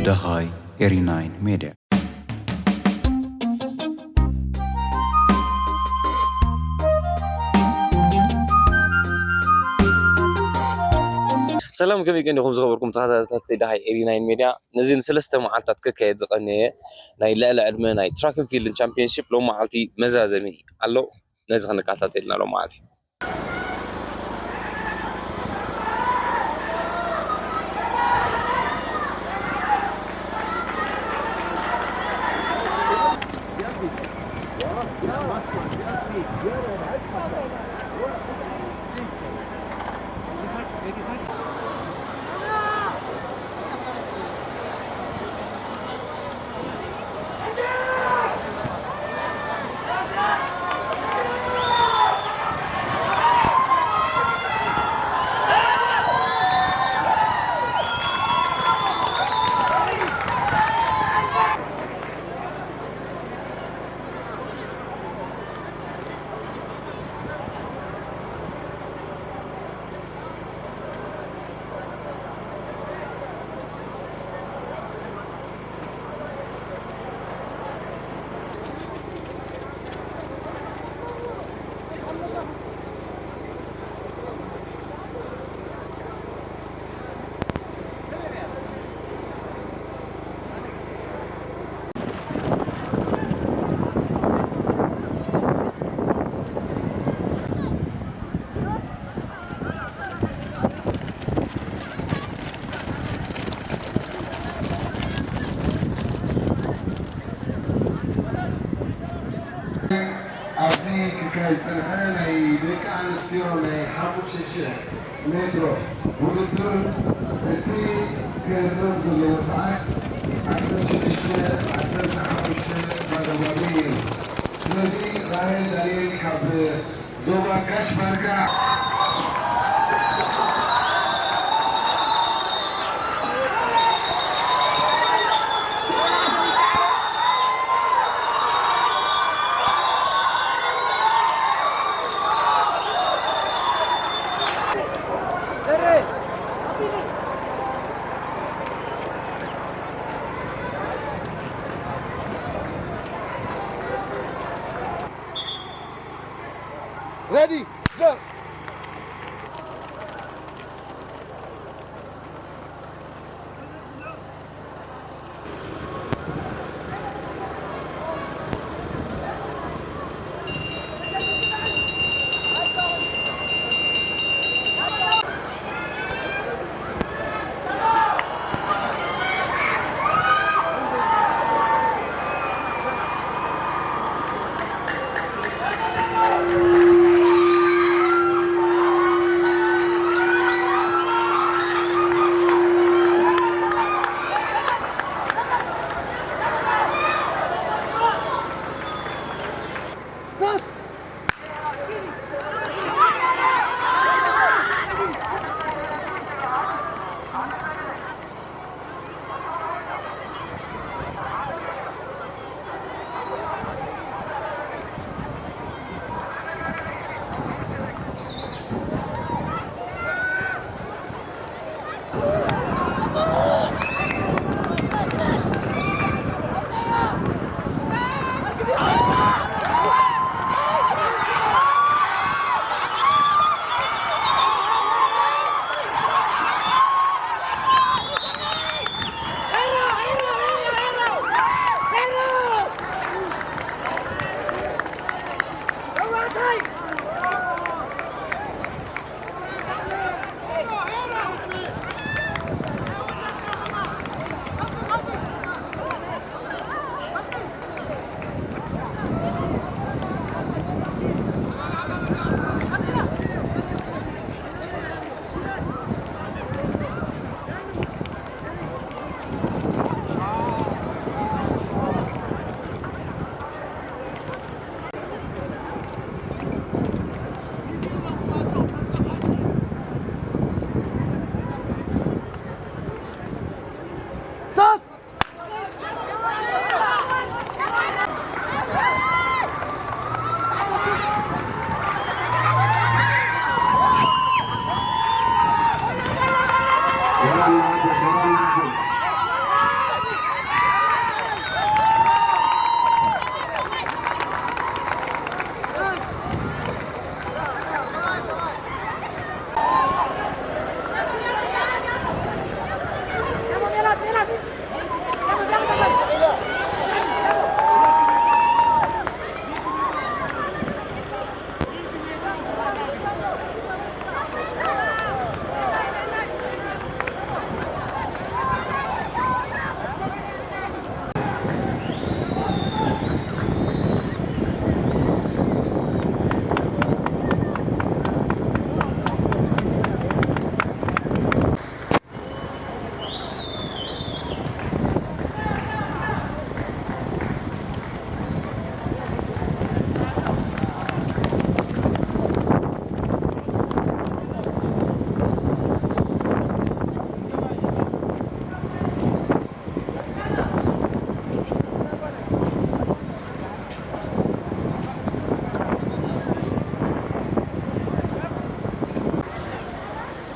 ደሃይ ኤሪ ናይን ሜድያ። ሰላም፣ ከመይ ቀኒኹም ዝኸበርኩም ተኸታተልቲ ደሃይ ኤሪ ናይን ሜድያ? ነዚ ንሰለስተ መዓልታት ክካየድ ዝቐነየ ናይ ልዕሊ ዕድመ ናይ ትራክን ፊልድን ቻምፒዮንሺፕ ሎም መዓልቲ መዛዘሚ ኣሎ። ነዚ ክንከታተል ኢና ሎም መዓልቲ። ኣብዚ ክካየድ ዝጸንሐ ናይ ደቂ ኣንስትዮ ናይ ሓሙሽተ ሽሕ ሜትሮ ውድድር፣ እቲ ክህረም ዘለዎ ሰዓት ዓሰርተ ሽዱሽተ ዓሰርተ ሓሙሽተ ባዶ ባዶ እዩ። ስለዚ ራሄል ዳንኤል ካብ ዞባ ጋሽ ባርካ። Ready, go!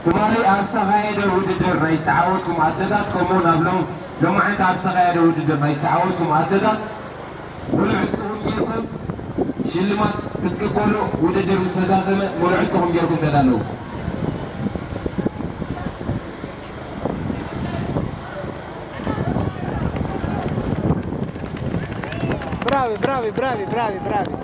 ትማሊ ኣብ ዝተኻየደ ውድድር ናይ ዝተዓወትኩም ኣትሌታት፣ ከምኡውን ኣብ ሎ-፣ ሎማዓንቲ ኣብ ዝተኻየደ ውድድር ናይ ዝተዓወትኩም ኣትሌታት፣ ሙሉእ ዕጥቅኹም ጌርኩም ሽልማት ክትቅበሉ፣ ውድድር ምስ ተዛዘመ ሙሉእ ዕጥቅኹም ጌርኩም ተዳለዉ። Bravi, bravi, bravi, bravi, bravi.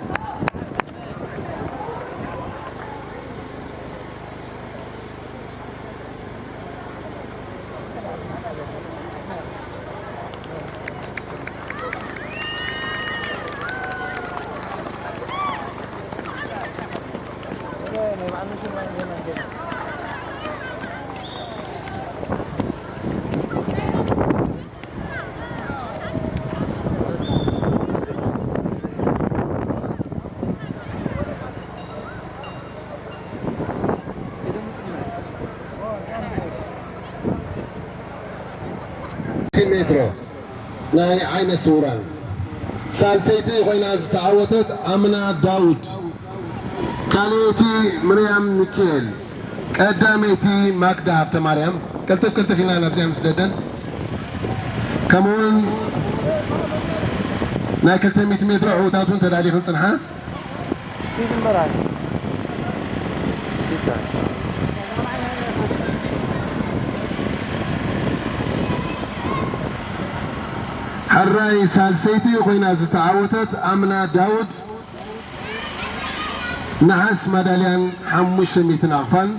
ሜትሮ ናይ ዓይነ ስውራን ሳልሰይቲ ኮይና ዝተዓወተት ኣምና ዳውድ፣ ካልኣይቲ ምርያም ሚካኤል፣ ቀዳመይቲ ማክዳ ሃብተማርያም። ቅልጥፍ ቅልጥፍ ኢልና ናብዚኣን ስደደን። ከምኡውን ናይ ክልተ ሚእቲ ሜትሮ ዕዉታት እውን ተዳሊኽን ጽንሓ። ይጅምራል። ሕራይ ሳልሰይቲ ኮይና ዝተዓወተት ኣምና ዳውድ፣ ነሓስ ማዳልያን ሓሙሽተ ሚእቲ ናቕፋን።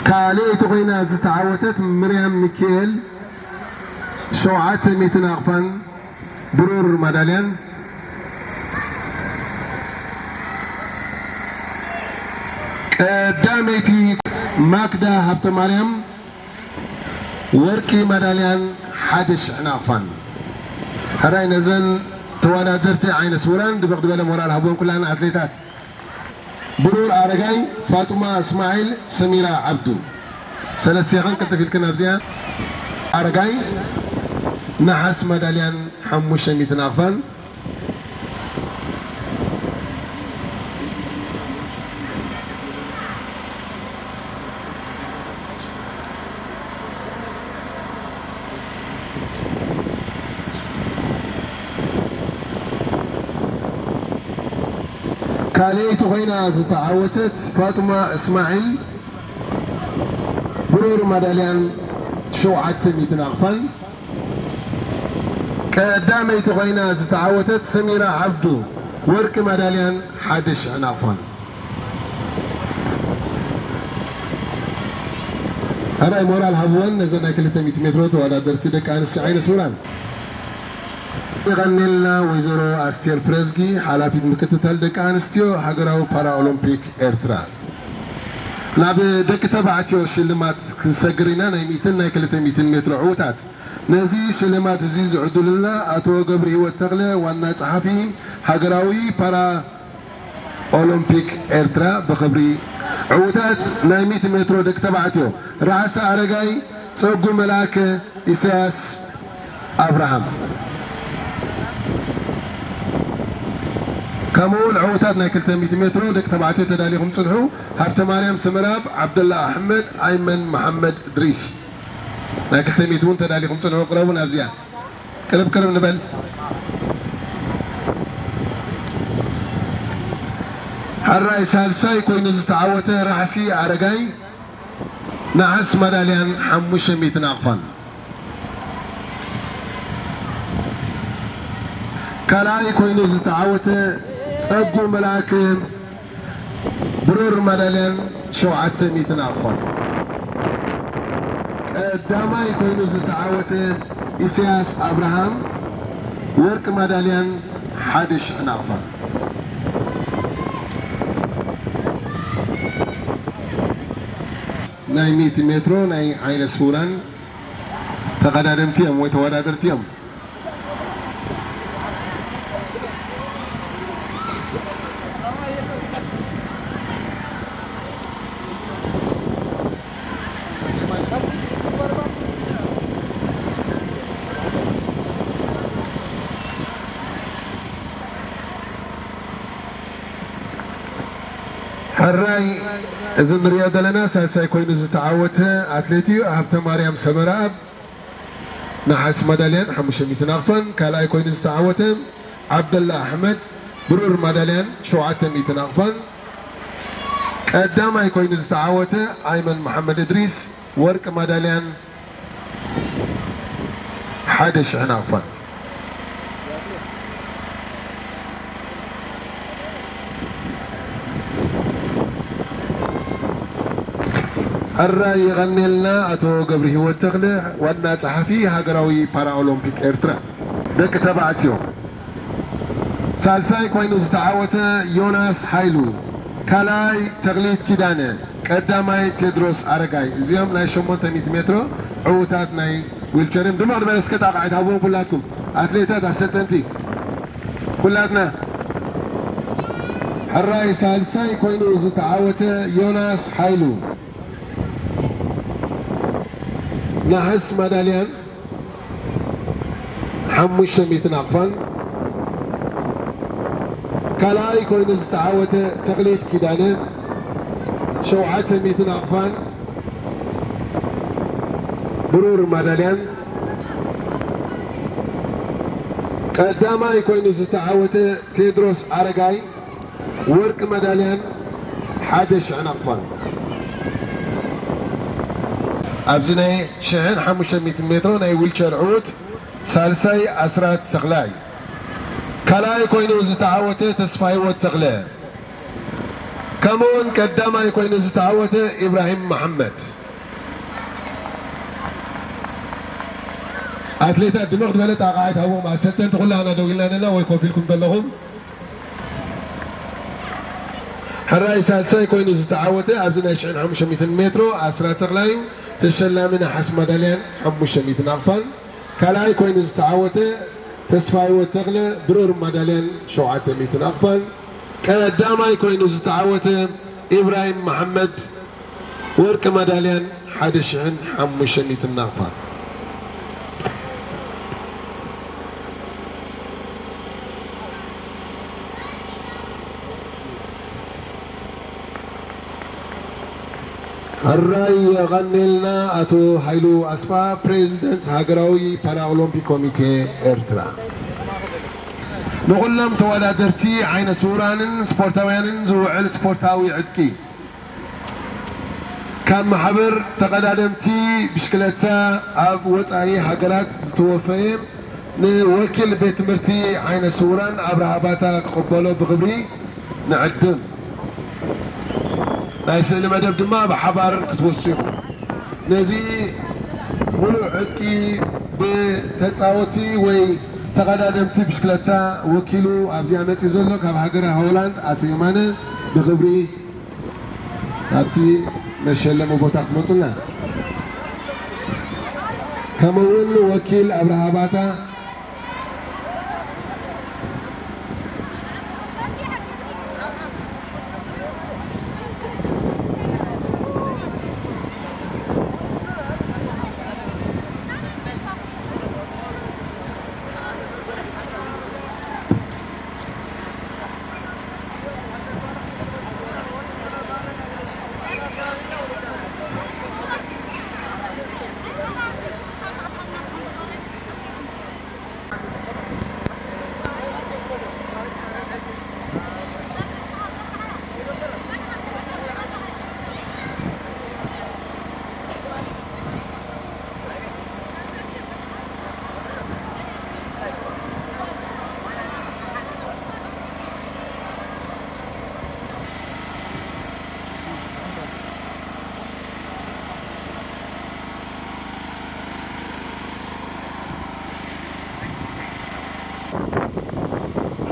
ካልኣይቲ ኮይና ዝተዓወተት ምርያም ሚካኤል፣ ሸውዓተ ሚእቲ ናቕፋን ብሩር ማዳልያን። ቀዳመይቲ ማክዳ ሃብተማርያም፣ ወርቂ ማዳልያን ሓደ ሽሕ ናቕፋን። ሕራይ ነዘን ተወዳደርቲ ዓይነ ስውራን ድበቕ ዝበለ ሞራል ሃብወን ኩላን ኣትሌታት። ብሩር ኣረጋይ፣ ፋጡማ እስማዒል፣ ሰሚራ ዓብዱ። ሰለስቴኽን ቅልጥፍ ኢልክን ኣብዚኣ። ኣረጋይ፣ ነሓስ ማዳልያን ሓሙሽተ ሚእቲ ናቕፋን። ካልኣይቲ ኮይና ዝተዓወተት ፋጡማ እስማዒል፣ ብሩር ማዳልያን ሸውዓተ ሚእቲ ናቕፋን። ቀዳመይቲ ኮይና ዝተዓወተት ሰሚራ ዓብዱ፣ ወርቂ ማዳልያን ሓደ ሽሕ ናቕፋን። ሕራይ ሞራል ሃብወን ነዘን ናይ ክልተ ሚእቲ ሜትሮ ተወዳደርቲ ደቂ ኣንስትዮ ዓይነ ስውራን። የቐንየልና ወይዘሮ ኣስቴር ፍረዝጊ፣ ሓላፊት ምክትታል ደቂ ኣንስትዮ ሃገራዊ ፓራኦሎምፒክ ኤርትራ። ናብ ደቂ ተባዕትዮ ሽልማት ክንሰግር ኢና። ናይ ሚእትን ናይ ክልተ ሚእትን ሜትሮ ዕዉታት። ነዚ ሽልማት እዚ ዝዕድሉልና ኣቶ ገብረ ህይወት ተኽለ፣ ዋና ጸሓፊ ሃገራዊ ፓራ ኦሎምፒክ ኤርትራ፣ ብኽብሪ ዕዉታት ናይ ሚእቲ ሜትሮ ደቂ ተባዕትዮ፣ ራሕሲ ኣረጋይ፣ ጸጉ መልኣከ፣ ኢሳያስ ኣብርሃም። ከምኡውን ዕዉታት ናይ ክልተ ሚእቲ ሜትሮ ደቂ ተባዕትዮ ተዳሊኹም ጽንሑ። ሃብተማርያም ስምራብ፣ ዓብደላ ኣሕመድ፣ ኣይመን መሓመድ እድሪስ። ናይ ክልተ ሚእቲ እውን ተዳሊኹም ጽንሑ፣ ቅረቡ ናብዚኣ። ቅርብ ቅርብ ንበል። ሕራይ ሳልሳይ ኮይኑ ዝተዓወተ ራሕሲ ኣረጋይ፣ ነሓስ ማዳልያን ሓሙሽተ ሚእቲ ናቕፋን። ካልኣይ ኮይኑ ዝተዓወተ ጸጉ መልኣከ፣ ብሩር ማዳልያን ሸውዓተ ሚእቲ ናቕፋን። ቀዳማይ ኮይኑ ዝተዓወተ ኢሳያስ ኣብርሃም፣ ወርቂ ማዳልያን ሓደ ሽሕ ናቕፋን። ናይ ሚእቲ ሜትሮ ናይ ዓይነ ስውራን ተቐዳደምቲ እዮም ወይ ተወዳደርቲ እዮም። ሕራይ እዚ ንሪኦ ዘለና ሳልሳይ ኮይኑ ዝተዓወተ ኣትሌት እዩ። ሃብተ ማርያም ሰመረኣብ ነሓስ ማዳልያን ሓሙሽተ ሚእቲ ናቕፋን፣ ካልኣይ ኮይኑ ዝተዓወተ ዓብደላ ኣሕመድ ብሩር ማዳልያን ሸውዓተ ሚእቲ ናቕፋን፣ ቀዳማይ ኮይኑ ዝተዓወተ ኣይመን መሓመድ እድሪስ ወርቂ ማዳልያን ሓደ ሽሕ ናቕፋን። ሕራይ የቐንየልና ኣቶ ገብረ ህይወት ተኽለ፣ ዋና ጸሓፊ ሃገራዊ ፓራኦሎምፒክ ኤርትራ። ደቂ ተባዕትዮ፣ ሳልሳይ ኮይኑ ዝተዓወተ ዮናስ ሃይሉ፣ ካልኣይ ተኽሊት ኪዳነ፣ ቀዳማይ ቴድሮስ ኣረጋይ። እዚኦም ናይ ሸሞንተ ሚእቲ ሜትሮ ዕዉታት ናይ ዊልቸር እዮም። ድምቕ ዝበለ እስከ ጣቕዒት ሃብዎም ኩላትኩም ኣትሌታት፣ ኣሰልጠንቲ፣ ኩላትና። ሕራይ ሳልሳይ ኮይኑ ዝተዓወተ ዮናስ ሃይሉ፣ ነሓስ ማዳልያን ሓሙሽተ ሚእቲ ናቕፋን፣ ካልኣይ ኮይኑ ዝተዓወተ ተኽሊት ኪዳነ ሸውዓተ ሚእቲ ናቕፋን ብሩር ማዳልያን፣ ቀዳማይ ኮይኑ ዝተዓወተ ቴድሮስ ኣረጋይ ወርቂ መዳልያን ሓደ ሽሕ ናቕፋን። ኣብዚ ናይ ሽሕን ሓሙሽተ ሚእትን ሜትሮ ናይ ዊልቸር ዕዉት ሳልሳይ ኣስራት ተኽላይ፣ ካልኣይ ኮይኑ ዝተዓወተ ተስፋ ህይወት ተኽለ፣ ከምኡውን ቀዳማይ ኮይኑ ዝተዓወተ ኢብራሂም መሓመድ። ኣትሌታት ድምቕ ዝበለ ጣቕዓት ሃብዎም። ኣሰልጠንቲ ኩላህና ደው ኢልና ኣለና ወይ ኮፍ ኢልኩም ዘለኹም። ሕራይ ሳልሳይ ኮይኑ ዝተዓወተ ኣብዚ ናይ ሽሕን ሓሙሽተ ሚእትን ሜትሮ ኣስራት ተኽላይ እዩ። ተሸላሚ ነሓስ ማዳልያን ሓሙሽተ ሚእቲ ናቕፋን። ካልኣይ ኮይኑ ዝተዓወተ ተስፋ ህይወት ተኽለ ብሩር ማዳልያን ሸውዓተ ሚእቲ ናቕፋን። ቀዳማይ ኮይኑ ዝተዓወተ ኢብራሂም መሓመድ ወርቂ ማዳልያን ሓደ ሽሕን ሓሙሽተ ሚእትን ናቕፋን። ሕራይ የቐንየልና ኣቶ ሃይሉ ኣስፋ፣ ፕሬዚደንት ሃገራዊ ፓራኦሎምፒክ ኮሚቴ ኤርትራ። ንኹሎም ተወዳደርቲ ዓይነ ስውራንን ስፖርታውያንን ዝውዕል ስፖርታዊ ዕጥቂ። ካብ ማሕበር ተቐዳደምቲ ብሽክለታ ኣብ ወጻኢ ሃገራት ዝተወፈየ ንወኪል ቤት ትምህርቲ ዓይነ ስውራን ኣብርሃ ባታ ክቕበሎ ብኽብሪ ንዕድም። ናይ ስእሊ መደብ ድማ ብሓባር ክትወስዱ ኢኹም። ነዚ ሙሉእ ዕጥቂ ብተጻወቲ ወይ ተቐዳደምቲ ብሽክለታ ወኪሉ ኣብዚኣ መጺኡ ዘሎ ካብ ሃገረ ሆላንድ ኣቶ የማነ ብኽብሪ ኣብቲ መሸለሚ ቦታ ክትመጹና። ከምኡ እውን ወኪል ኣብርሃ ባታ።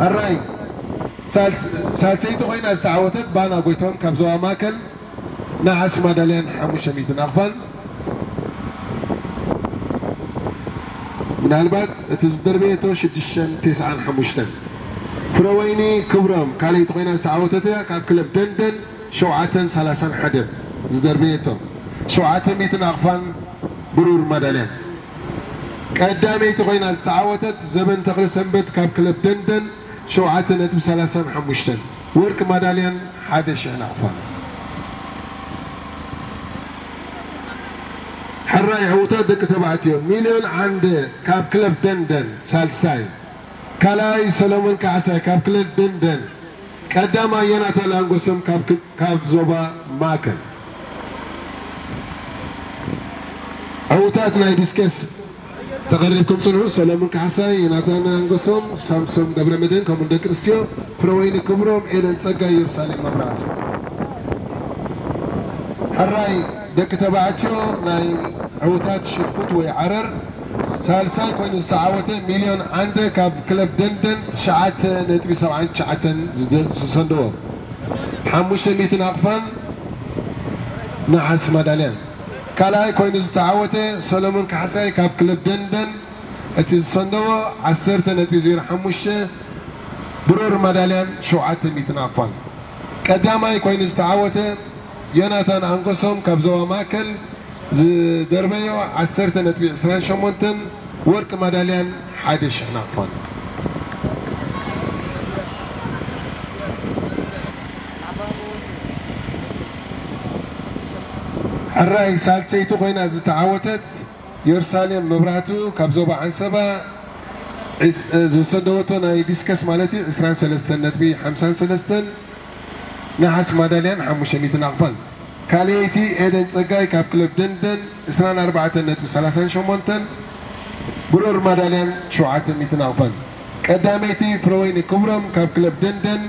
ሕራይ ሳልስ-፣ ሳልሰይቲ ኮይና ዝተዓወተት ባና ጎይቶም ካብ ዞባ ማእከል ነሓስ ማዳልያን ሓሙሽተ ሚእቲ ናቕፋን። ምናልባት እቲ ዝደርበየቶ ሽዱሽተን ተስዓን ሓሙሽተን። ፍረወይኒ ክብሮም ካልኣይቲ ኮይና ዝተዓወተት እያ፣ ካብ ክለብ ደንደን ሸውዓተን ሰላሳን ሓደን ዝደርበየቶ ሸውዓተ ሚእቲ ናቕፋን ብሩር ማዳልያን። ቀዳመይቲ ኮይና ዝተዓወተት ዘበን ተኽለ ሰንበት ካብ ክለብ ደንደን ሸውዓተ ነጥቢ ሰላሳን ሓሙሽተን፣ ወርቂ ማዳልያን ሓደ ሽሕ ናቕፋን። ሕራይ ዕውታት ደቂ ተባዕትዮ፣ ሚልዮን ዓንደ ካብ ክለብ ደንደን ሳልሳይ፣ ካልኣይ ሰሎሞን ካሕሳይ ካብ ክለብ ደንደን፣ ቀዳማይ ዮናታን ኣንጎሶም ካብ ክ-፣ ካብ ዞባ ማእከል። ዕውታት ናይ ዲስከስ ተቐሪብኩም ጽንሑ። ሰሎሞን ካሕሳይ፣ ዮናታን ኣንጎሶም፣ ሳምሶም ገብረመድህን፣ ከምኡውን ደቂ ኣንስትዮ ፍረወይኒ ክብሮም፣ ኤደን ጸጋይ፣ ኢየሩሳሌም መብራህቱ። ሕራይ ደቂ ተባዕትዮ ናይ ዕውታት ሽርፉት ወይ ዓረር ሳልሳይ ኮይኑ ዝተዓወተ ሚልዮን ዓንደ ካብ ክለብ ደንደን ትሽዓተ ነጥቢ ሰብዓን ትሽዓተን ዝደ-፣ ዝሰንደዎ ሓሙሽተ ሚእቲ ናቕፋን ነሓስ ማዳልያን። ካልኣይ ኮይኑ ዝተዓወተ ሰሎሞን ካሕሳይ ካብ ክለብ ደንደን፣ እቲ ዝሰንደዎ ዓሰርተ ነጥቢ ዜሮ ሓሙሽተ ብሩር ማዳልያን ሸውዓተ ሚእቲ ናቕፋን። ቀዳማይ ኮይኑ ዝተዓወተ ዮናታን ኣንጎሶም ካብ ዞባ ማእከል ዝደርበዮ ዓሰርተ ነጥቢ ዕስራን ሸሞንተን ወርቂ ማዳልያን ሓደ ሽሕ ናቕፋን። ሕራይ ሳልሰይቲ ኮይና ዝተዓወተት ኢየሩሳሌም መብራህቱ ካብ ዞባ ዓንሰባ፣ ዕስ-፣ ዝሰደወቶ ናይ ዲስከስ ማለት እዩ፣ ዕስራን ሰለስተን ነጥቢ ሓምሳን ሰለስተን ነሓስ ማዳልያን ሓሙሽተ ሚእቲ ናቕፋን። ካልኣይቲ ኤደን ጸጋይ ካብ ክለብ ደንደን፣ ዕስራን ኣርባዕተን ነጥቢ ሰላሳን ሸሞንተን ብሩር ማዳልያን ሸውዓተ ሚእቲ ናቕፋን። ቀዳመይቲ ፍረወይኒ ክብሮም ካብ ክለብ ደንደን፣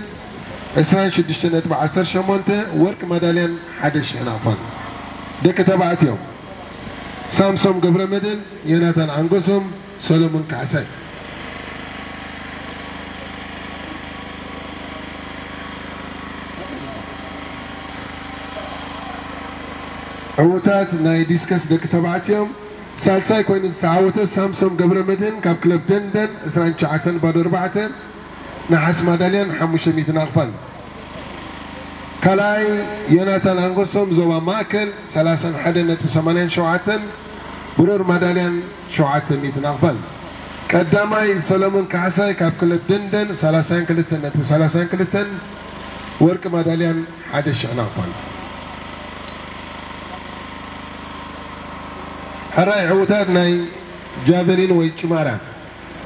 ዕስራን ሽዱሽተ ነጥቢ ዓሰርተ ሸሞንተ ወርቂ ማዳልያን ሓደ ሽሕ ናቕፋን። ደቂ ተባዕትዮ፣ ሳምሶም ገብረመድህን፣ ዮናታን ኣንጎሶም፣ ሰሎሞን ካሕሳይ። ዕውታት ናይ ዲስከስ ደቂ ተባዕትዮ፣ ሳልሳይ ኮይኑ ዝተዓወተ ሳምሶም ገብረመድህን ካብ ክለብ ደንደን፣ ዕስራን ትሽዓተን ባዶ ኣርባዕተ ነሓስ ማዳልያን ሓሙሽተ ሚእቲ ናቕፋን። ካልኣይ ዮናታን ኣንጎሶም ዞባ ማእከል፣ ሰላሳን ሓደ ነጥቢ ሰማንያን ሸውዓተን ብሩር ማዳልያን ሸውዓተ ሚእቲ ናቕፋን። ቀዳማይ ሰሎሞን ካሕሳይ ካብ ክለብ ደንደን፣ ሰላሳን ክልተን ነጥቢ ሰላሳን ክልተን ወርቂ ማዳልያን ሓደ ሽሕ ናቕፋን። ሕራይ ዕውታት ናይ ጃቨሊን ወይ ጭማራ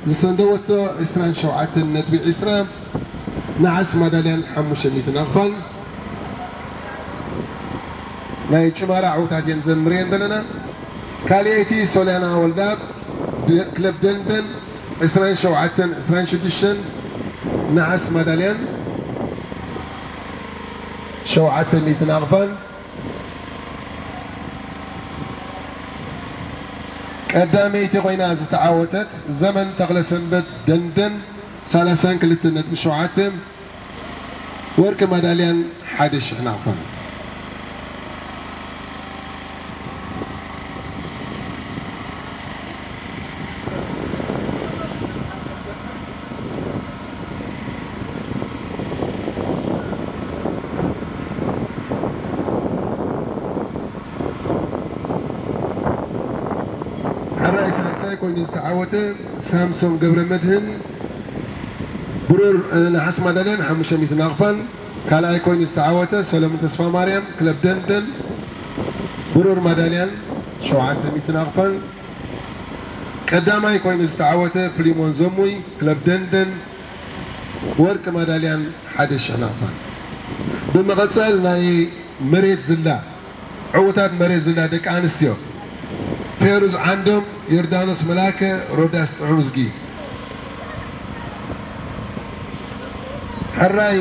ዝሰንደወቶ ዕስራን ሸውዓተን ነጥቢ ዕስራ ነሓስ ማዳልያን ሓሙሽተ ሚእቲ ናቕፋን። ናይ ጭማራ ዕውታት እየን ዘን ንሪአን ዘለና። ካልኣይቲ ሶልያና ወልደኣብ፣ ደ-፣ ክለብ ደንደን፣ ዕስራን ሸውዓተን ዕስራን ሽዱሽተን ነሓስ ማዳልያን ሸውዓተ ሚእቲ ናቕፋን። ቀዳመይቲ ኮይና ዝተዓወተት ዘመን ተኽለሰንበት ደንደን፣ ሰላሳን ክልተ ነጥቢ ሸውዓተ ወርቂ ማዳልያን ሓደ ሽሕ ናቕፋን። ሕራይ ሳልሳይ ኮይኑ ዝተዓወተ ሳምሶን ገብረመድህን፣ ብሩር፣ እ፣ ነሓስ ማዳልያን ሓሙሽተ ሚእቲ ናቕፋን። ካልኣይ ኮይኑ ዝተዓወተ ሰሎሞን ተስፋማርያም፣ ክለብ ደንደን፣ ብሩር ማዳልያን ሸውዓተ ሚእቲ ናቕፋን። ቀዳማይ ኮይኑ ዝተዓወተ ፍሊሞን ዘሙይ፣ ክለብ ደንደን፣ ወርቂ ማዳልያን ሓደ ሽሕ ናቕፋን። ብምቕጻል ናይ መሬት ዝላ፣ ዕዉታት መሬት ዝላ ደቂ ኣንስትዮ፣ ፌሩዝ ዓንዶም፣ ዮርዳኖስ መላከ፣ ሮዳስ ጥዑምዝጊ። ሕራይ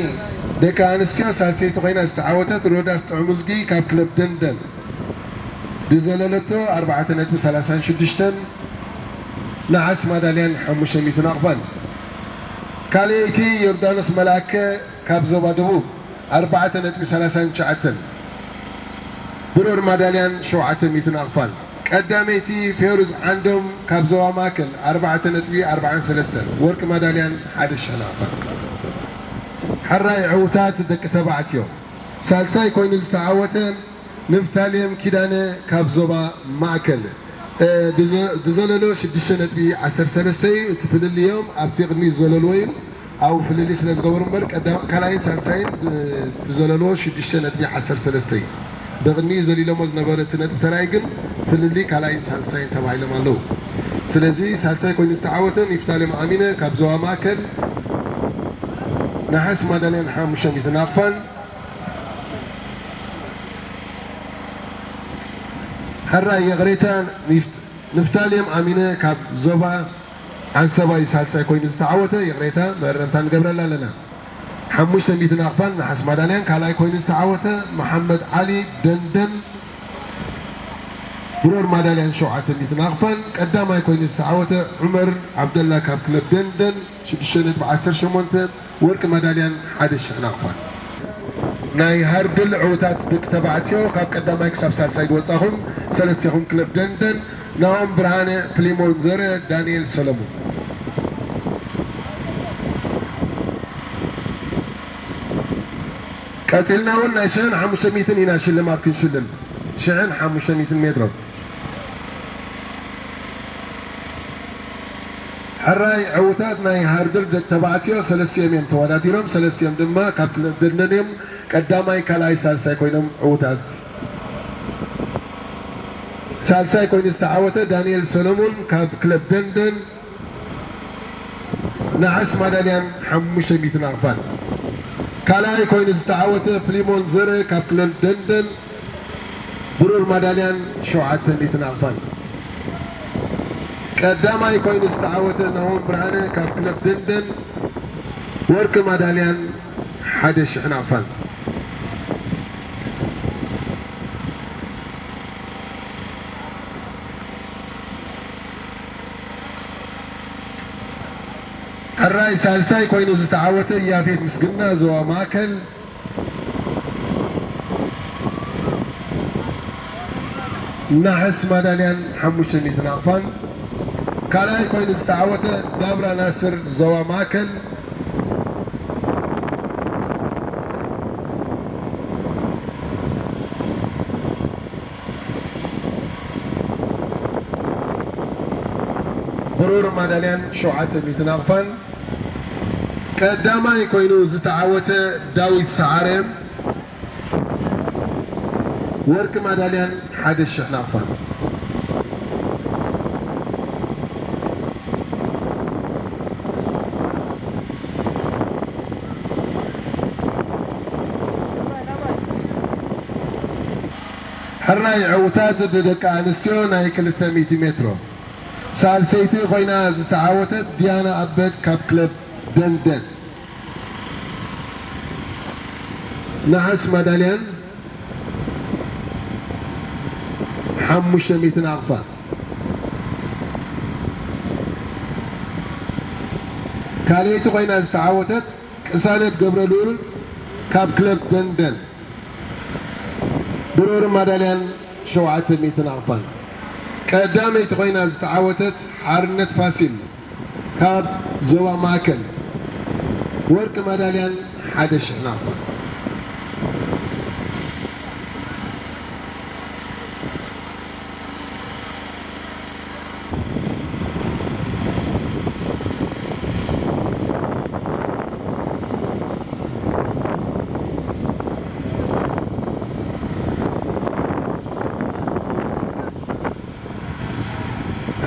ደቂ ኣንስትዮ ሳልሰይቲ ኮይና ዝተዓወተት ሮዳስ ጥዑምዝጊ ካብ ክለብ ደንደን፣ ዝዘለለቶ ኣርባዕተ ነጥቢ ሰላሳን ሽዱሽተን ነሓስ ማዳልያን ሓሙሽተ ሚእቲ ናቕፋን። ካልኣይቲ ዮርዳኖስ መላከ ካብ ዞባ ደቡብ፣ ኣርባዕተ ነጥቢ ሰላሳን ትሽዓተን ብሩር ማዳልያን ሸውዓተ ሚእቲ ናቕፋን። ቀዳመይቲ ፌሩዝ ዓንዶም ካብ ዞባ ማእከል፣ ኣርባዕተ ነጥቢ ኣርባዓን ሰለስተን ወርቂ ማዳልያን ሓደ ሽሕ ናቕፋን። ሕራይ ዕውታት ደቂ ተባዕትዮ፣ ሳልሳይ ኮይኑ ዝተዓወተ ንፍታሌም ኪዳነ ካብ ዞባ ማእከል፣ እ፣ ድዘ-፣ ድዘለሎ ሽዱሽተ ነጥቢ ዓሰርተ ሰለስተ እዩ። እቲ ፍልልዮም ኣብቲ ቅድሚት ዝዘለልዎ እዩ። ኣብኡ ፍልልይ ስለ ዝገበሩ እምበር ቀዳም-፣ ካልኣይን ሳልሳይን፣ እ፣ እቲ ዘለልዎ ሽዱሽተ ነጥቢ ዓሰርተ ሰለስተ እዩ። ብቕድሚኡ ዘሊሎሞ ዝነበረ እቲ ነጥቢ ተራይ ግን ፍልልይ ካልኣይን ሳልሳይን ተባሂሎም ኣለዉ። ስለዚ ሳልሳይ ኮይኑ ዝተዓወተ ኒፍታሌም ኣሚነ ካብ ዞባ ማእከል ነሓስ ማዳልያን ሓሙሽተ ሚእቲ ናቕፋን፣ ሕራይ ይቕሬታ፣ ኒፍ-፣ ንፍታሌም ኣሚነ ካብ ዞባ ዓንሰባ እዩ ሳልሳይ ኮይኑ ዝተዓወተ። ይቕሬታ፣ መረምታ ንገብረላ ኣለና። ሓሙሽተ ሚእቲ ናቕፋን ነሓስ ማዳልያን። ካልኣይ ኮይኑ ዝተዓወተ መሓመድ ዓሊ ደንደን፣ ብሮር ማዳልያን ሸውዓተ ሚእቲ ናቕፋን። ቀዳማይ ኮይኑ ዝተዓወተ ዑመር ዓብደላ ካብ ክለብ ደንደን፣ ሽዱሽተ ነጥቢ ዓሰርተ ሸሞንተ፣ ወርቂ ማዳልያን ሓደ ሽሕ ናቕፋን። ናይ ሃርድል ዕዉታት ደቂ ተባዕትዮ ካብ ቀዳማይ ክሳብ ሳልሳይ ዝወጻኹም ሰለስቴኹም ክለብ ደንደን፣ ናሆም ብርሃነ፣ ፊሊሞን ዘረ፣ ዳንኤል ሰሎሞን። ቀጺልና እውን ናይ ሽሕን ሓሙሽተ ሚእትን ኢና ሽልማት ክንሽልም። ሽሕን ሓሙሽተ ሚእትን ሜትሮ። ሕራይ ዕዉታት ናይ ሃርድል ደቂ ተባዕትዮ ሰለስቲኦም እዮም ተወዳዲሮም። ሰለስቲኦም ድማ ካብ ክለብ ደንደን እዮም። ቀዳማይ፣ ካልኣይ፣ ሳልሳይ ኮይኖም ዕዉታት። ሳልሳይ ኮይኑ ዝተዓወተ ዳንኤል ሰሎሞን ካብ ክለብ ደንደን፣ ነሓስ ማዳልያን ሓሙሽተ ሚእቲ ናቕፋን። ካልኣይ ኮይኑ ዝተዓወተ ፍሊሞን ዘረ ካብ ክለብ ደንደን፣ ብሩር ማዳልያን ሸውዓተ ሚእቲ ናቕፋን። ቀዳማይ ኮይኑ ዝተዓወተ ናሆም ብርሃነ ካብ ክለብ ደንደን፣ ወርቂ ማዳልያን ሓደ ሽሕ ናቕፋን። ሕራይ ሳልሳይ ኮይኑ ዝተዓወተ ያፌት ምስግና ዞባ ማእከል፣ ነሓስ ማዳልያን ሓሙሽተ ሚእቲ ናቕፋን። ካልኣይ ኮይኑ ዝተዓወተ ዳብራ ናስር ዞባ ማእከል፣ ብሩር ማዳልያን ሸውዓተ ሚእቲ ናቕፋን። ቀዳማይ ኮይኑ ዝተዓወተ ዳዊት ሰዓረ፣ ወርቂ ማዳልያን ሓደ ሽሕ ናቕፋን። ሕራይ ዕውታት ደቂ ኣንስትዮ ናይ ክልተ ሚእቲ ሜትሮ። ሳልሰይቲ ኮይና ዝተዓወተት ዲያና ኣበድ ካብ ክለብ ደንደን፣ ነሓስ ማዳልያን ሓሙሽተ ሚእቲ ናቕፋ። ካልኣይቲ ኮይና ዝተዓወተት ቅሳነት ገብረልኡል ካብ ክለብ ደንደን፣ ብሩር ማዳልያን ሸውዓተ ሚእቲ ናቕፋን። ቀዳመይቲ ኮይና ዝተዓወተት ሓርነት ፋሲል ካብ ዞባ ማእከል፣ ወርቂ ማዳልያን ሓደ ሽሕ ናቕፋን።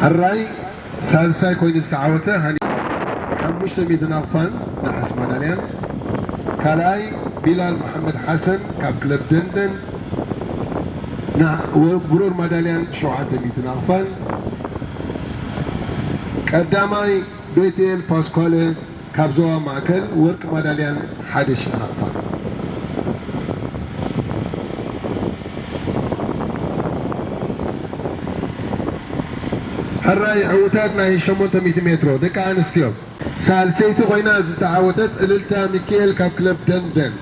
ሕራይ ሳልሳይ ኮይኑ ዝተዓወተ ሃኒ ሓሙሽተ ሚእቲ ናቕፋን ነሓስ ማዳልያን፣ ካልኣይ ቢላል መሓመድ ሓሰን ካብ ክለብ ደንደን፣ ና-፣ ወ-፣ ብሩር ማዳልያን ሸውዓተ ሚእቲ ናቕፋን። ቀዳማይ ቤትኤል ፓስኳለ ካብ ዞባ ማእከል፣ ወርቂ ማዳልያን ሓደ ሽሕ ናቕፋን። ሕራይ ዕዉታት ናይ ሸሞንተ ሚእቲ ሜትሮ ደቂ ኣንስትዮ። ሳልሰይቲ ኮይና ዝተዓወተት እልልታ ሚካኤል ካብ ክለብ ደንደን፣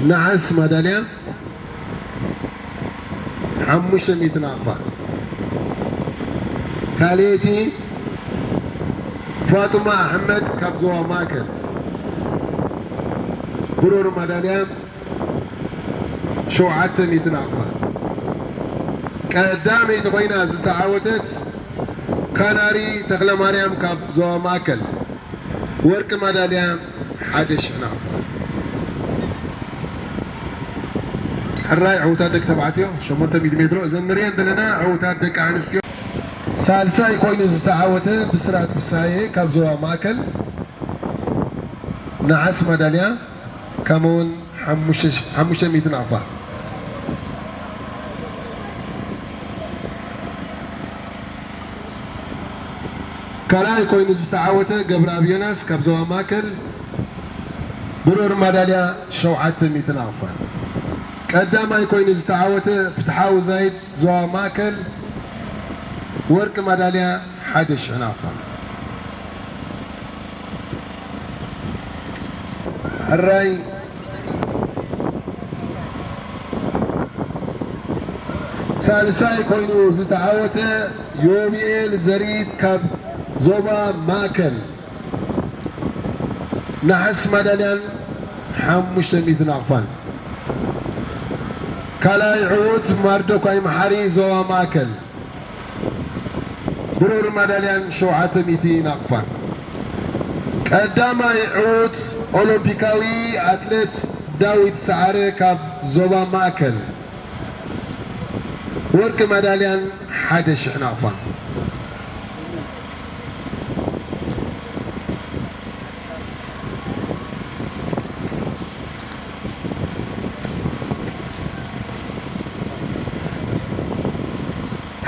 ነሓስ ማዳልያ፣ ሓሙሽተ ሚእቲ ናቕፋ። ካልኣይቲ ፋጡማ ኣሕመድ ካብ ዞባ ማእከል፣ ብሩር ማዳልያ፣ ሸውዓተ ሚእቲ ናቕፋ። ቀዳመይቲ ኮይና ዝተዓወተት ካናሪ ተኽለማርያም ካብ ዞባ ማእከል፣ ወርቂ ማዳልያ ሓደ ሽሕ ናቕፋ። ሕራይ ዕውታት ደቂ ተባዕትዮ ሸሞንተ ሚእቲ ሜትሮ። እዘን ንሪአን ዘለና ዕውታት ደቂ ኣንስትዮ። ሳልሳይ ኮይኑ ዝተዓወተ ብስራት ፍሳዬ ካብ ዞባ ማእከል ነሓስ ማዳልያ፣ ከምኡውን ሓሙሽተ ሽ-፣ ሓሙሽተ ሚእቲ ናቕፋ። ካልኣይ ኮይኑ ዝተዓወተ ገብረኣብ ዮናስ ካብ ዞባ ማእከል፣ ብሩር ማዳልያ ሸውዓተ ሚእቲ ናቕፋ። ቀዳማይ ኮይኑ ዝተዓወተ ፍትሓዊ ዛይድ ዞባ ማእከል፣ ወርቂ ማዳልያ ሓደ ሽሕ ናቕፋ። ሕራይ ሳልሳይ ኮይኑ ዝተዓወተ ዮሚኤል ዘሪት ካብ ዞባ ማእከል፣ ነሓስ ማዳልያን ሓሙሽተ ሚእቲ ናቕፋን። ካልኣይ ዕዉት ማርዶኳይ መሓሪ ዞባ ማእከል፣ ብሩር ማዳልያን ሸውዓተ ሚእቲ ናቕፋን። ቀዳማይ ዕዉት ኦሎምፒካዊ ኣትሌት ዳዊት ሰዓረ ካብ ዞባ ማእከል፣ ወርቂ ማዳልያን ሓደ ሽሕ ናቕፋን።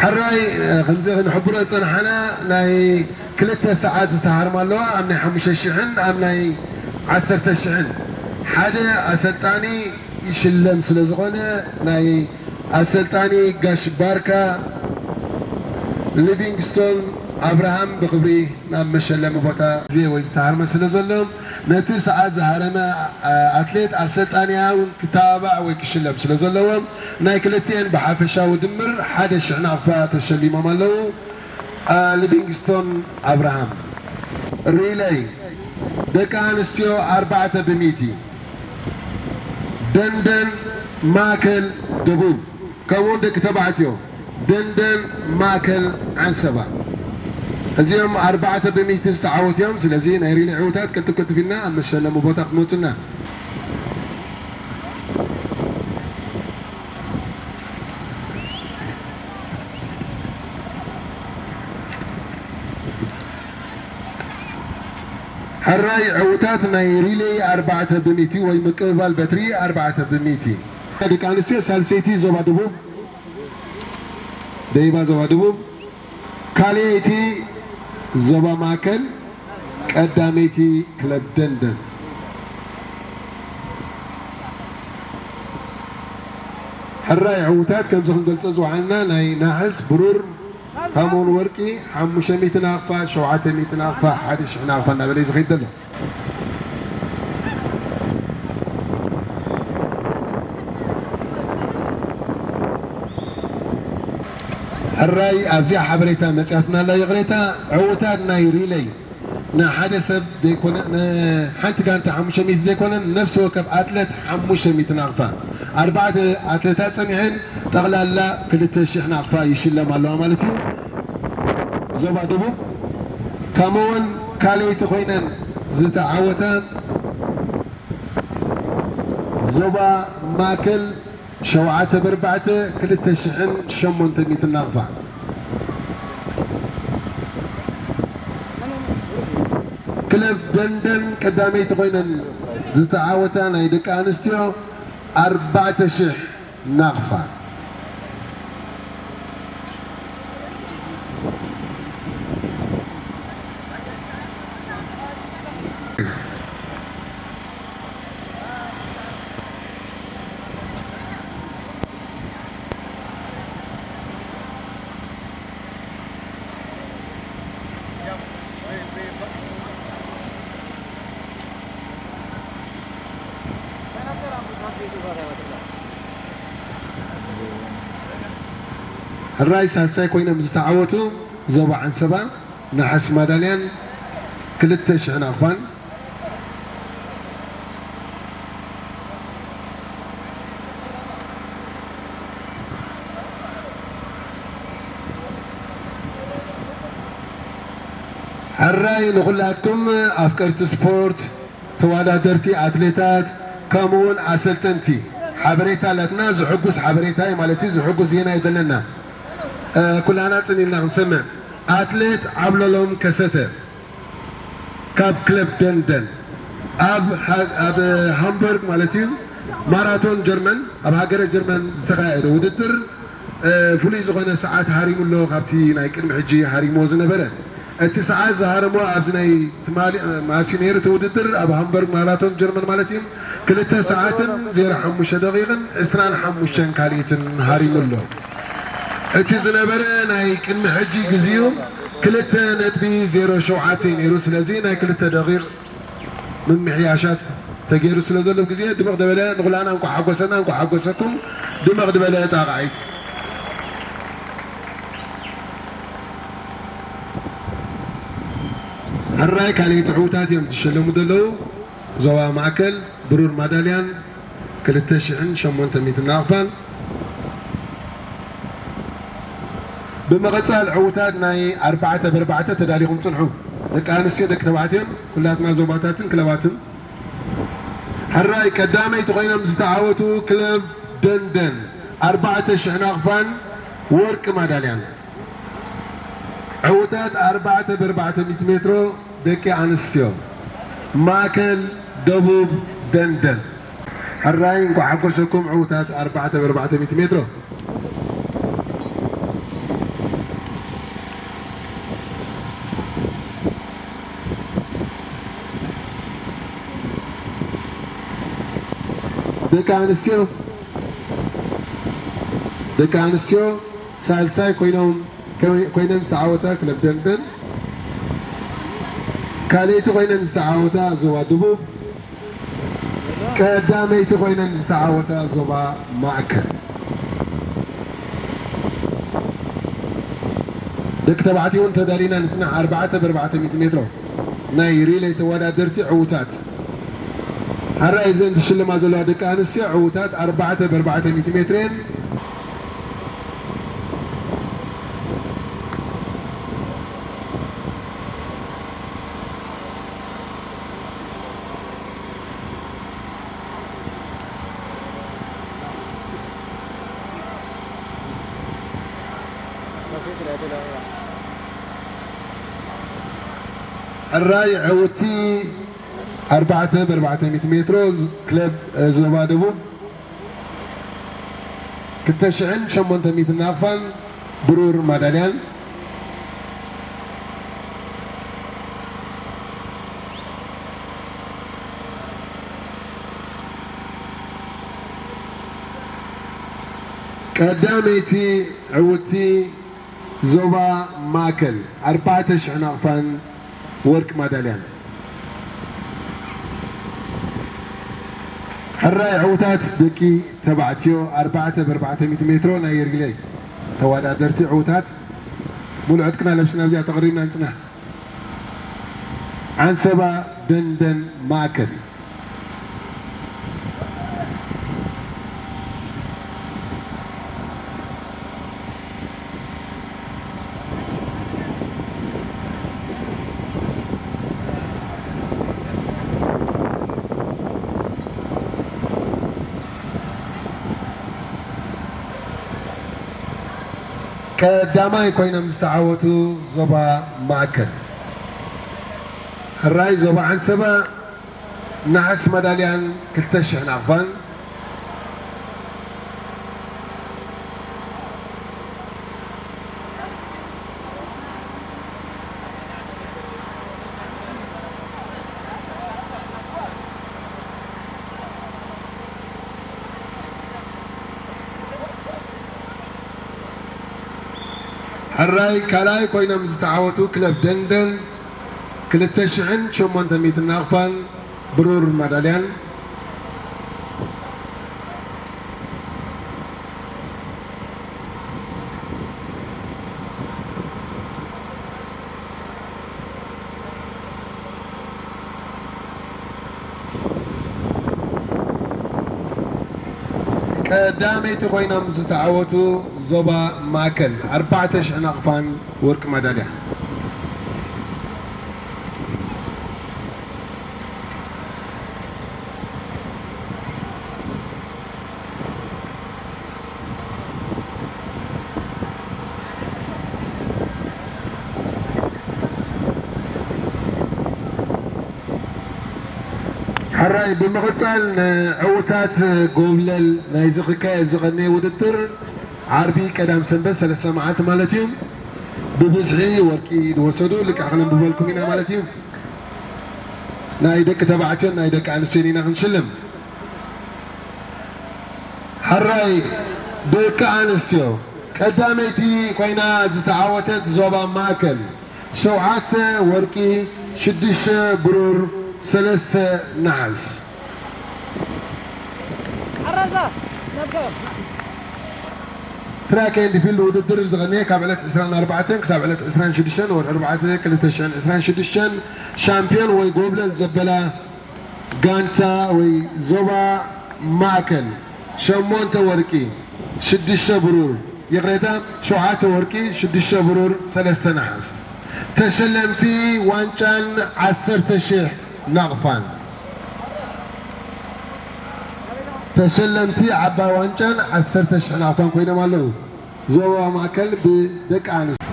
ሕራይ፣ እ፣ ከምዚ ክንሕብሮ ዝጸናሕና፣ ናይ ክልተ ሰዓት ዝተሃርማ ኣለዋ፣ ኣብ ናይ ሓሙሽተ ሽሕን ኣብ ናይ ዓሰርተ ሽሕን። ሓደ ኣሰልጣኒ ይሽለም ስለ ዝኾነ፣ ናይ ኣሰልጣኒ ጋሽ ባርካ ሊቪንግስቶን ኣብርሃም ብኽብሪ ናብ መሸለሚ ቦታ ግዜ ወይ ዝተሃርመ ስለ ዘሎ፣ ነቲ ሰዓት ዝሃረመ፣ ኣ-፣ ኣትሌት ኣሰልጣኒኣ እውን ክተባባዕ ወይ ክሽለም ስለ ዘለዎም፣ ናይ ክልቲኤን ብሓፈሻዊ ድምር ሓደ ሽሕ ናቕፋ ተሸሊሞም ኣለዉ። ኣ፣ ሊቪንግስቶን ኣብርሃም። ሪለይ፣ ደቂ ኣንስትዮ ኣርባዕተ ብሚእቲ፣ ደንደን፣ ማእከል፣ ደቡብ። ከምኡውን ደቂ ተባዕትዮ ደንደን፣ ማእከል፣ ዓንሰባ። እዚኦም ኣርባዕተ ብሚእቲ ዝተዓወቱ እዮም። ስለዚ ናይ ሪሌ ዕውታት ቅልጥፍ ቅልጥፍ ኢልና ኣብ መሸለሚ ቦታ ክትመፁና። ሕራይ ዕውታት ናይ ሪሌ ኣርባዕተ ብሚእቲ ወይ ምቅብባል በትሪ ኣርባዕተ ብሚእቲ። ደቂ ኣንስትዮ ሳልሰይቲ ዞባ ደቡብ፣ ደይባ ዞባ ደቡብ፣ ካልኣይቲ ዞባ ማእከል፣ ቀዳመይቲ ክለብ ደንደን። ሕራይ ዕውታት ከምዚ ክንገልጾ ዝወዓልና ናይ ነሓስ፣ ብሩር፣ ከምኡውን ወርቂ ሓሙሽተ ሚእቲ ናቕፋ፣ ሸውዓተ ሚእቲ ናቕፋ፣ ሓደ ሽሕ ናቕፋ እናበለ እዩ ዝኸይድ ዘሎ። ሕራይ ኣብዚኣ ሓበሬታ መፅያትና ኣላ። ይቕሬታ፣ ዕውታት ናይ ሪለይ ንሓደ ሰብ ዘይኮነ፣ ንሓንቲ ጋንታ ሓሙሽተ ሚእቲ ዘይኮነ፣ ነፍሲ ወከፍ ኣትለት ሓሙሽተ ሚእቲ ናቕፋ። ኣርባዕተ ኣትለታት ጸኒሐን ጠቕላላ ክልተ ሽሕ ናቕፋ ይሽለም ኣለዋ ማለት እዩ። ዞባ ደቡብ ከምኡውን ካልኣይቲ ኮይነን ዝተዓወታ ዞባ ማእከል ሸውዓተ ብኣርባዕተ ክልተ ሽሕን ሸሞንተ ሚእትን ናቕፋ። ክለብ ደንደን ቀዳመይቲ ኮይነን ዝተዓወታ ናይ ደቂ ኣንስትዮ ኣርባዕተ ሽሕ ናቕፋ። ሕራይ ሳልሳይ ኮይኖም ዝተዓወቱ ዞባ ዓንሰባ ነሓስ ማዳልያን ክልተ ሽሕ ናቕፋን። ሕራይ ንኹላትኩም ኣፍቀርቲ ስፖርት፣ ተወዳደርቲ፣ ኣትሌታት፣ ከምኡውን ኣሰልጠንቲ፣ ሓበሬታ ኣለትና። ዝሕጉስ ሓበሬታ እዩ ማለት እዩ። ዝሕጉስ ዜና እዩ ዘለና። እ፣ ኩላና ጽን ኢልና ክንሰምዕ። ኣትሌት ዓብለሎም ከሰተ ካብ ክለብ ደንደን ኣብ ሃ-፣ ኣብ ሃምበርግ ማለት እዩ፣ ማራቶን ጀርመን፣ ኣብ ሃገረ ጀርመን ዝተኻየደ ውድድር፣ እ፣ ፍሉይ ዝኾነ ሰዓት ሃሪሙ ኣሎ፣ ካብቲ ናይ ቅድሚ ሕጂ ሃሪምዎ ዝነበረ። እቲ ሰዓት ዝሃረሞ ኣብዚ ናይ ትማሊ፣ እ፣ ማሲ ነይሩ እቲ ውድድር ኣብ ሃምበርግ ማራቶን ጀርመን ማለት እዩ፣ ክልተ ሰዓትን ዜሮ ሓሙሽተ ደቂቕን ዕስራን ሓሙሽተን ካልኢትን ሃሪሙ ኣሎ። እቲ ዝነበረ ናይ ቅድሚ ሕጂ ግዜኡ ክልተ ነጥቢ ዜሮ ሸውዓተ ነይሩ። ስለዚ ናይ ክልተ ደቂቕ ምምሕያሻት ተገይሩ ስለ ዘሎ ግዜ ድምቕ ዝበለ ንኹላና እንኳዕ ሓጎሰና፣ እንኳዕ ሓጎሰኩም። ድምቕ ዝበለ ጣቕዒት። ሕራይ ካልኦት ዕዉታት እዮም ዝሸለሙ ዘለዉ። ዞባ ማእከል ብሩር ማዳልያን ክልተ ሽሕን ሸሞንተ ሚእትን ናቕፋን። ብምቕጻል ዕዉታት ናይ ኣርባዕተ ብኣርባዕተ ተዳሊኹም ጽንሑ። ደቂ ኣንስትዮ፣ ደቂ ተባዕትዮን ኩላትና ዞባታትን ክለባትን። ሕራይ ቀዳመይቲ ኮይኖም ዝተዓወቱ ክለብ ደንደን ኣርባዕተ ሽሕ ናቕፋን ወርቂ ማዳልያን። ዕዉታት ኣርባዕተ ብኣርባዕተ ሚእቲ ሜትሮ ደቂ ኣንስትዮ፣ ማእከል ደቡብ ደንደን። ሕራይ እንኳዕ ሓጎሰኩም ዕዉታት ኣርባዕተ ብኣርባዕተ ሚእቲ ሜትሮ። ደቂ ኣንስትዮ፣ ደቂ ኣንስትዮ ሳልሳይ ኮይኖም፣ ኮይነን ዝተዓወታ ክለብ ደንደን፣ ካልኣይቲ ኮይነን ዝተዓወታ ዞባ ደቡብ፣ ቀዳመይቲ ኮይነን ዝተዓወታ ዞባ ማእከል። ደቂ ተባዕትዮ እውን ተዳሊና ንጽናሕ። ኣርባዕተ ብኣርባዕተ ሚእቲ ሜትሮ ናይ ሪሌይ ተወዳደርቲ ዕዉታት። ሕራይ እዘን ዝሽልማ ዘለዋ ደቂ ኣንስትዮ ዕዉታት ኣርባዕተ ብኣርባዕተ ሚእቲ ሜትር እየን። ሕራይ ዕውቲ ኣርባዕተ ብኣርባዕተ ሚእቲ ሜትሮ ክለብ ዞባ ደቡብ ክልተ ሽሕን ሸሞንተ ሚእትን ናቕፋን ብሩር ማዳልያን። ቀዳመይቲ ዕውቲ ዞባ ማእከል ኣርባዕተ ሽሕ ናቕፋን ወርቂ ማዳልያን። ሕራይ ዕውታት ደቂ ተባዕትዮ ኣርባዕተ ብኣርባዕተ ሚእቲ ሜትሮ ናይ ሪሌይ ተወዳደርቲ ዕውታት ሙሉእ ዕጥቅና ለብስና ኣብዚኣ ተቐሪብና ንጽናሕ። ዓንሰባ ደንደን ማእከል። ቀዳማይ ኮይኖም ዝተዓወቱ ዞባ ማእከል። ሕራይ ዞባ ዓንሰባ ነሓስ መዳልያን ክልተ ሽሕ ናቕፋን። ሕራይ ካልኣይ ኮይኖም ዝተዓወቱ ክለብ ደንደን ክልተ ሽሕን ሸሞንተ ሚእትን ናቕፋን ብሩር ማዳልያን። ቀዳመይቲ ኮይኖም ዝተዓወቱ ዞባ ማእከል ኣርባዕተ ሽሕ ናቕፋን ወርቂ ማዳልያ። ሕራይ ብምቕጻል ንዕውታት ጎብለል ናይዚ ክካየድ ዝቐነየ ውድድር ዓርቢ ቀዳም ሰንበት ሰለስተ መዓልቲ ማለት እዩ ብብዝሒ ወርቂ ዝወሰዱ ልክዕ ክነንብበልኩም ኢና ማለት እዩ። ናይ ደቂ ተባዕትዮን ናይ ደቂ ኣንስትዮን ኢና ክንሽልም። ሕራይ ደቂ ኣንስትዮ ቀዳመይቲ ኮይና ዝተዓወተት ዞባ ማእከል ሸውዓተ ወርቂ፣ ሽዱሽተ ብሩር፣ ሰለስተ ነሓስ። ትራክ ኤንድ ፊልድ ውድድር ዝቐነየ ካብ ዕለት ዕስራን ኣርባዕተን ክሳብ ዕለት ዕስራን ሽዱሽተን ወርሒ ኣርባዕተ ክልተ ሽሕን ዕስራን ሽዱሽተን ሻምፒዮን ወይ ጎብለል ዘበላ ጋንታ ወይ ዞባ ማእከል ሸሞንተ ወርቂ፣ ሽዱሽተ ብሩር፣ ይቕሬታ፣ ሸውዓተ ወርቂ፣ ሽዱሽተ ብሩር፣ ሰለስተ ነሓስ። ተሸለምቲ ዋንጫን ዓሰርተ ሽሕ ናቕፋን። ተሸለምቲ ዓባይ ዋንጫን ዓሰርተ ሽሕ ናቕፋን ኮይኖም ኣለዉ። ዞባ ማእከል ብደቂ ኣንስትዮ።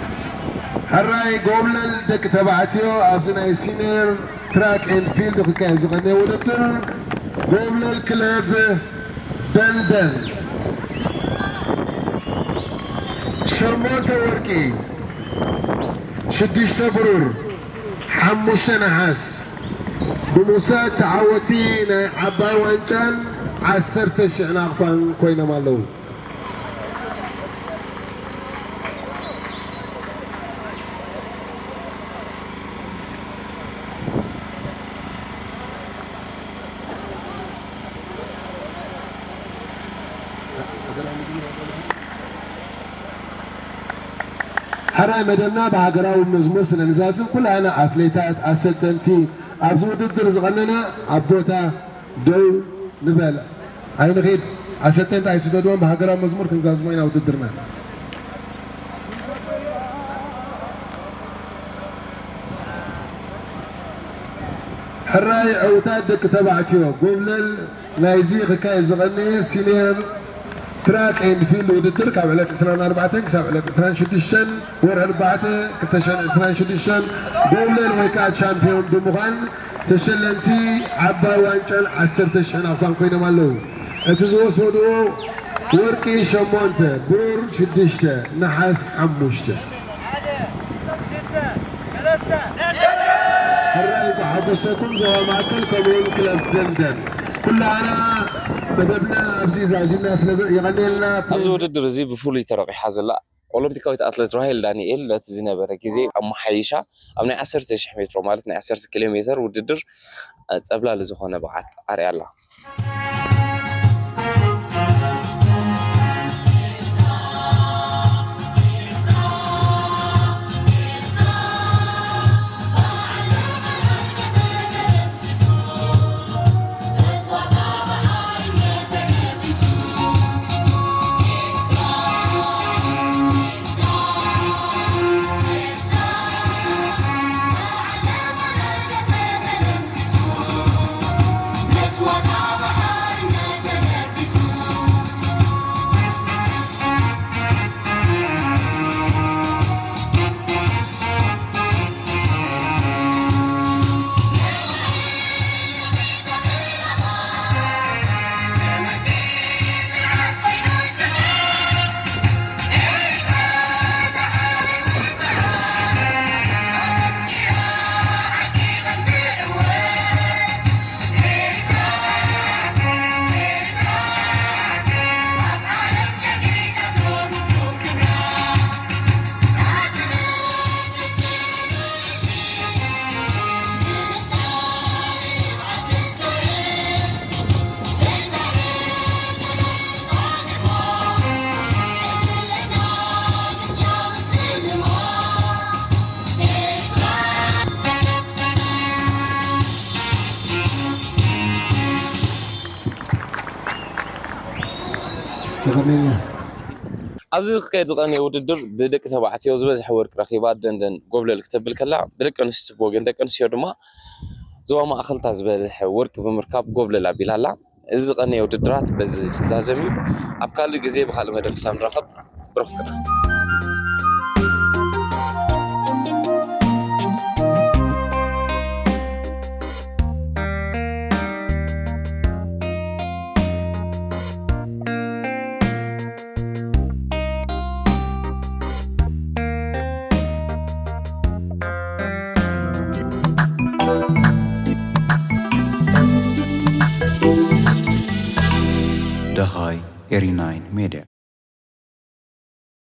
ሕራይ ጎብለል ደቂ ተባዕትዮ ኣብዚ ናይ ሲኒየር ትራክ ኤንድ ፊልድ ክካየድ ዝቐነየ ውድድር ጎብለል ክለብ ደንደን ሸሞንተ ወርቂ፣ ሽዱሽተ ብሩር፣ ሓሙሽተ ነሓስ ብምውሳድ ተዓወቲ ናይ ዓባይ ዋንጫን ዓሰርተ ሽሕ ናቕፋን ኮይኖም ኣለዉ። ሕራይ መደብና ብሃገራዊ መዝሙር ስለ ንዛዝም ኩላህና ኣትሌታት፣ ኣሰልጠንቲ፣ ኣብዚ ውድድር ዝቐነና ኣብ ቦታ ደው ንበል። ኣይንኺድ፣ ኣሰልጠንቲ ኣይስደድዎም፣ ብሃገራዊ መዝሙር ክንዛዝሞ ኢና ውድድርና። ሕራይ ዕውታት ደቂ ተባዕትዮ ጎብለል ናይዚ ክካየድ ዝቐነየ ሲኒየር ትራክ ኤንድ ፊልድ ውድድር ካብ ዕለት ዕስራን ኣርባዕተን ክሳብ ዕለት ዕስራን ሽዱሽተን ወርሒ ኣርባዕተ ክልተ ሽሕን ዕስራን ሽዱሽተን ጎብለል ወይ ከዓ ቻምፒዮን ብምዃን ተሸለምቲ ዓባይ ዋንጫን ዓሰርተ ሽሕን ኣፋን ኮይኖም ኣለዉ። እቲ ዝወሰድዎ ወርቂ ሸሞንተ፣ ብሩር ሽዱሽተ፣ ነሓስ ሓሙሽተ። ሕራይ እንኳዕ ሓጎሰኩም ዞባ ማእከል ከምኡውን ክለብ ደንደን። ኩላህና መደብና ኣብዚ ዛዚምና ስለ ዘ-፣ የቐንየልና። ኣብዚ ውድድር እዚ ብፍሉይ ተረቂሓ ዘላ ኦሎምፒካዊት ኣትሌት ራሄል ዳንኤል ነቲ ዝነበረ ግዜ ኣመሓይሻ ኣብ ናይ ዓሰርተ ሽሕ ሜትሮ ማለት ናይ ዓሰርተ ኪሎ ሜትር ውድድር ጸብላሊ ዝኾነ ብቕዓት ኣርያ ኣላ። የቐንየልና። ኣብዚ ዝካየድ ዝቐነየ ውድድር ብደቂ ተባዕትዮ ዝበዝሐ ወርቂ ረኺባ ደንደን ጎብለል ክትብል ከላ፣ ብደቂ ኣንስትዮ ወገን ደቂ ኣንስትዮ ድማ ዞባ ማእኸልታ ዝበዝሐ ወርቂ ብምርካብ ጎብለል ኣቢላ ኣላ። እዚ ዝቐነየ ውድድራት በዚ ክዛዘም እዩ። ኣብ ካልእ ግዜ ብኻልእ መደብ ክሳብ ንራኸብ ብሩኽ ቅነ።